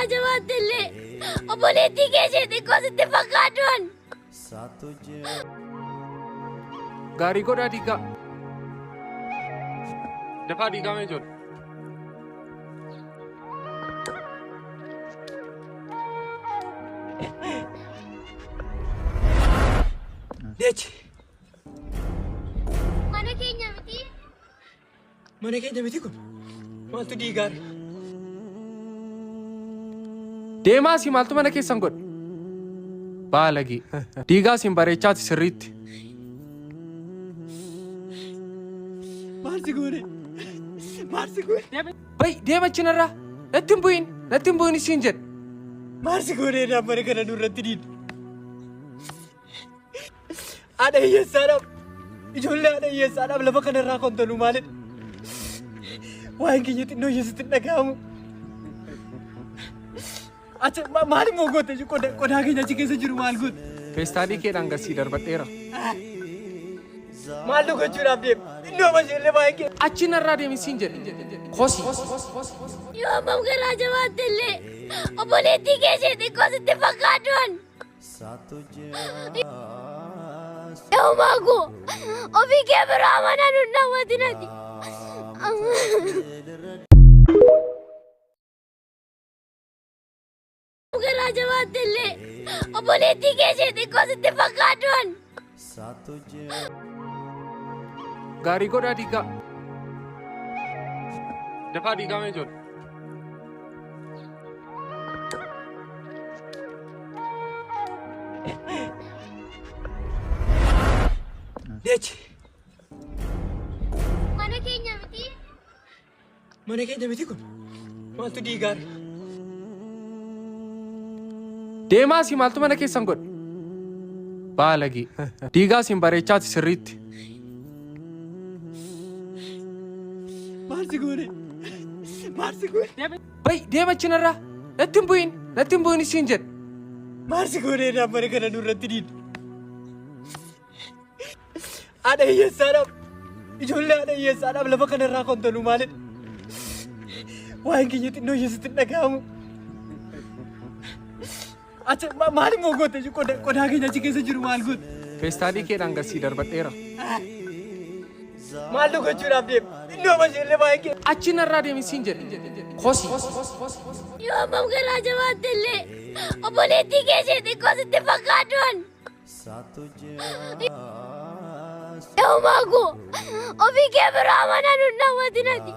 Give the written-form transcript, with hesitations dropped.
garaa jabaatte illee obboleettii kee ishee xiqqoo sitti fakkaadduun. Gaarii godhaa diigaa. Dafaa diigaa mee ijoollee. Deechi. Mana keenya miti. Mana keenya miti kun. Maaltu diigaara? Deemaa si maaltu mana keessan godhe? Baalagee. Diigaa siin bareechaati sirriitti. Maal si goone? Maal si goone? Bayi deema achinarraa. Natti hin bu'in. Natti hin bu'in isiin jedhe. Maal si goone naan mana kana nurratti diidde? Haadha hiyyeessaadhaaf ijoollee haadha hiyyeessaadhaaf lafa kanarraa kontoluu maalidha? Waa'een keenya xinnoo hiyyeessatti hin dhaga'amu. Achi maal immoo goote qodaa keenya achi keessa jiru maal goote? Feestaalii keedhaan gasii darbadheera. Maal nu gochuudhaaf deema? Xinnoo masheellee waa'een keenya. Achi narraa deemi siin jedhe. Kosi. Yoo hammam garaa jabaatte illee obboleettii kee ishee xiqqoo sitti fakkaadduun. Yoomaa koo ofii kee biraa mana nun dhawwatin ati. Garaa jabaatte illee obboleettii kee ishee xiqqoo sitti fakkaadduun. Gaarii godhaa diigaa. Dafaa diigaa mee ijoollee. Deechi. Mana keenya miti. Mana keenya miti kun. Maaltu diigaara? Deemaa si maaltu mana keessan godhe? Baalagee. Diigaa siin bareechaati sirriitti. Maal si goone? Maal si goone? Bayi deema achinarraa. Natti hin bu'in. Natti hin bu'in isiin jedhe. Maal si goone naan mana kana nurratti diidde? Haadha hiyyeessaadhaaf ijoollee haadha hiyyeessaadhaaf lafa kanarraa kontoluu maalidha? Waa'een keenya xinnoo hiyyeessatti hin dhaga'amu. Achi maal immoo goote qodaa keenya achi keessa jiru maal goote? Feestaalii keedhaan gasii darbadheera. Maal nu gochuudhaaf deema? Xinnoo masheellee waa'een keenya. Achi narraa deemi siin jedhe. Kosi. Yoo hammam garaa jabaatte illee obboleettii kee ishee xiqqoo sitti fakkaadduun. Yoomaa koo ofii kee biraa mana nun dhawwatin ati.